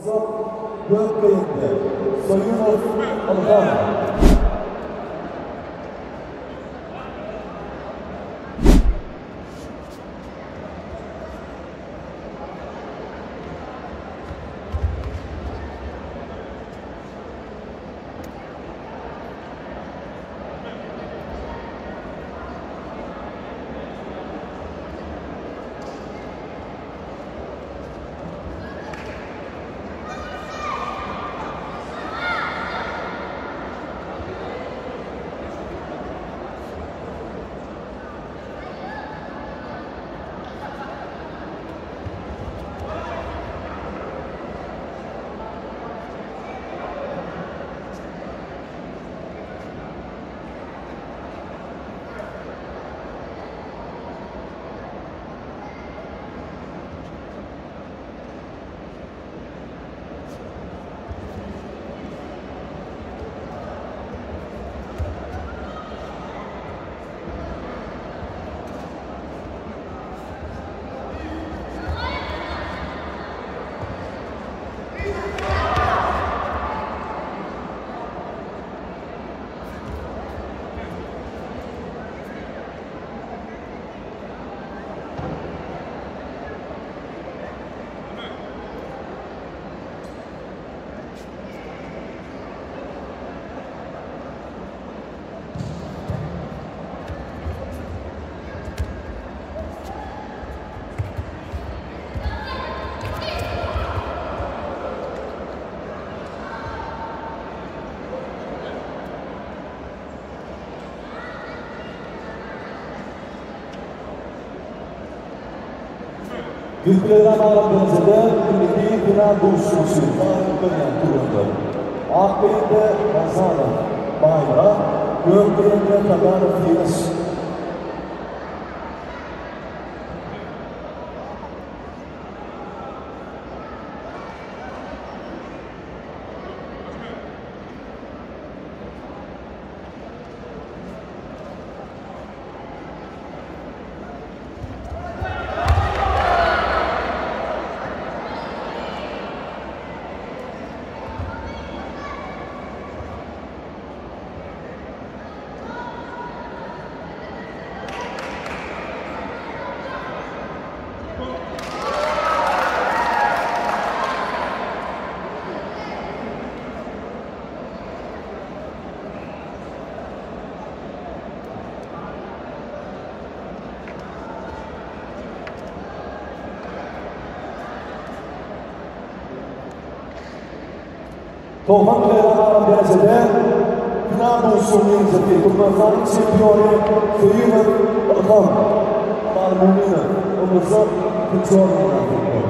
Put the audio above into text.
Gök geýimde Soýunow Ylham. Ýüz kilogram agram derejede indiki final duşuşygy üçin taýyn görýän türgenler, ak geýimde Ramzanow Baýmyrat, gök geýimde Taganow Ýeňiş. 90 kilogram agram derejede final duşuşygynyň ýeňijisi Türkmenistanyň çempiony Söýünow Ylham Balmuminow Ömürzak Kiçornow.